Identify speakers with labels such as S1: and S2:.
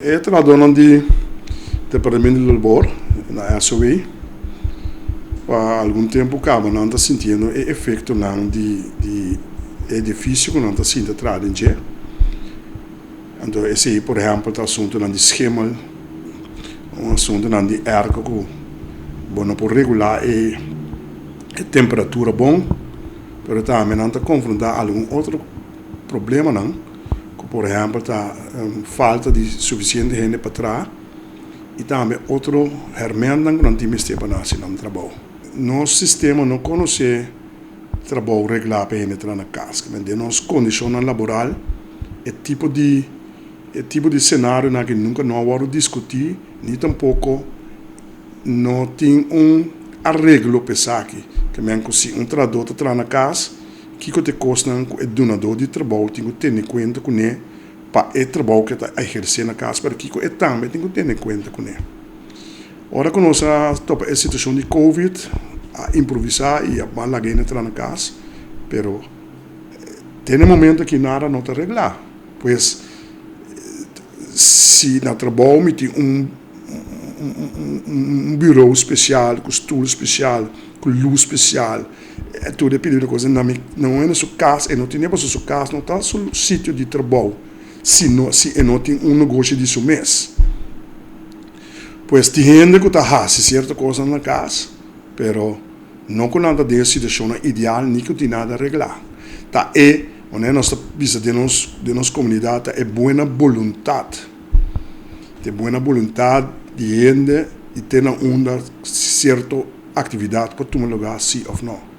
S1: E trahadónan di Departamento di Labor na SOE pa algun tempu kaba nan ta sintiendo e efektonan di di e edifisio ku nan ta sinta traha den dje. Anto esei por ehèmpel ta asuntunan di schimmel, un asuntunan di èrko ku bo no por regulá e temperatura bon, pero tambe nan ta konfrontá algun otro problemanan ku por ehèmpel ta falta di sufisiente hende pa traha i tambe otro hèrmèntnan ku nan tin mester pa nan hasi nan trabou. Nos sistema no konosé trabou reglá pa hende traha na kas. Den nos kondishonnan laboral e tipo di e tipo di senarionan aki nunka no a wòrdu diskutí ni tampoko no tin un areglo pa esaki. Ke men ku si un trahadó ta traha na kas, Kiko ta e kosnan ku e dunadó di trabou tin ku tene kuenta kuné pa e trabou ku e ta ehersé na kas, pero kiko e tambe tin ku tene kuenta kuné? Ora ku nos a topa e situashon di covid, a improvisá i a ban laga hende traha na kas, pero te na e momento aki nada no ta reglá. Pues, si na trabou mi tin un un bureau spesial ku stul spesial, ku lus spesial, Tur e pidi kos na mi na un hende su kas e no tene pasobra su kas no ta su sitio di trabou si no si e no tin un negoshi di su mes. Pues tin hende ku ta hasi sierto kosnan na kas pero no ku nan ta den e situashonnan ideal ni ku tin nada reglá. Ta e manera nos ta bisa den nos den nos komunidat ta e buena boluntat ta e buena boluntat di hende i te na unda sierto. Actividad por tuma lugar si of no.